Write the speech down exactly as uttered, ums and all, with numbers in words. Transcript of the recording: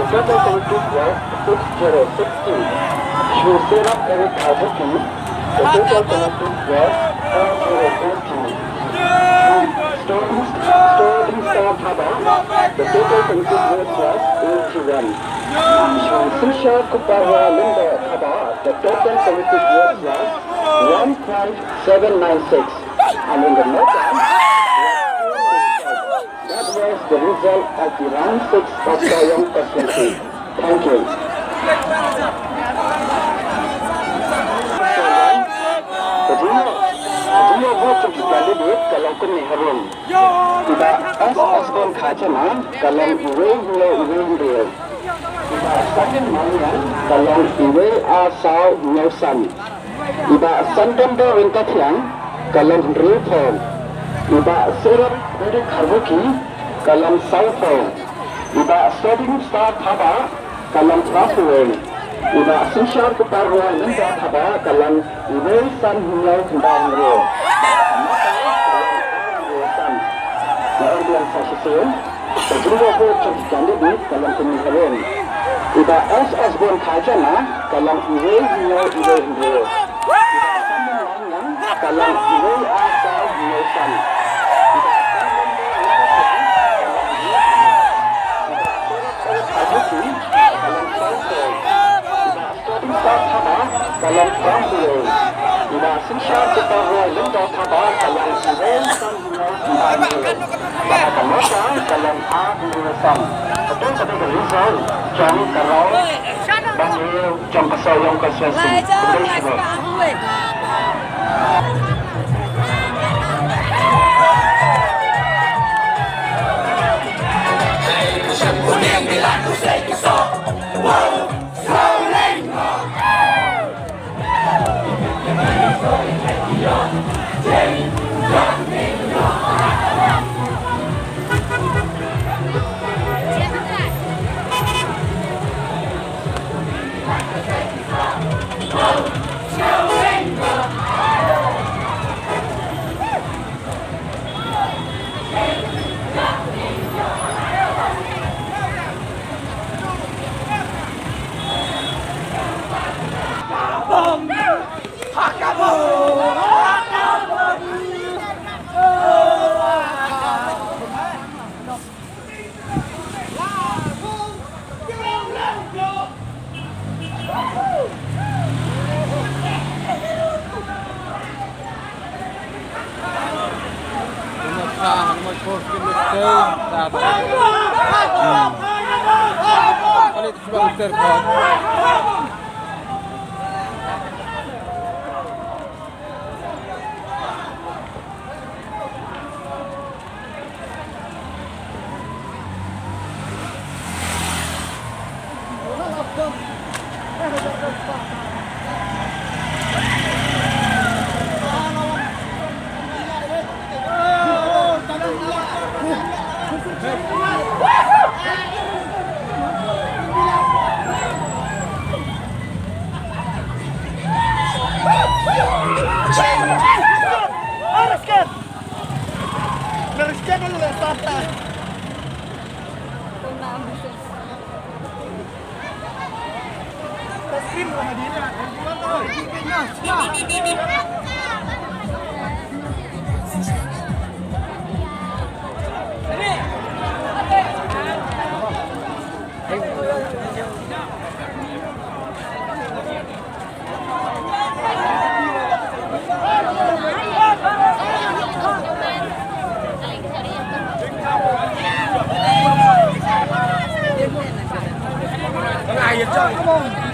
The total collected was six zero six two. Shri Serap Eric Azuki, the total collected was four zero four two. Shri Story, Story Star Thaba, the total collected was eighty-one. Shri Sisha Kuparwa Linda Thaba, the total collected was one five seven nine six. And in the meantime, that was the result of the round six of Sohiong constituency. Thank you. Ka jingïoh, ka jingïoh vote jong ki candidate ka long kumne harum. I Bah S Osborne Kharjana ka long uwei hynñiew uwei hynriew. I Bah Salim Mawliang ka long uwei ar saw hynñiew san. I Bah Santondor Ryngkathiang ka long hynriew phew. I Bah Serap Eric Kharbuki ka long saw phew. I Bah Stobing Star Thaba ka long phra phew wei. I Bah Synshar Kuparwa Linda Thaba ka long uwei san hynñiew khyndai hynriew. Ka long ar hynriew san. Ka long ar hynriew san. Ka jingïoh vote jong ki candidate ka long kumne harum. I Bah S Osborne Kharjana ka long uwei hynñiew uwei hynriew. I Bah Salim Mawliang ka long uwei ar saw hynñiew san. I Bah Salim Mawliang ka long uwei ar saw hynñiew san. I Bah Salim Mawliang ka long saw phew. I Bah Stobing Star Thaba ka long phra phew wei. I Bah Synshar Kuparwa Linda Thaba ka long uwei san hynñiew khyndai hynriew. Bad ka mota ka long ar hynriew san. Kato ka dei ka result jong ka round ba hynriew jong ka Sohiong constituency. Khublei shibun. Come on.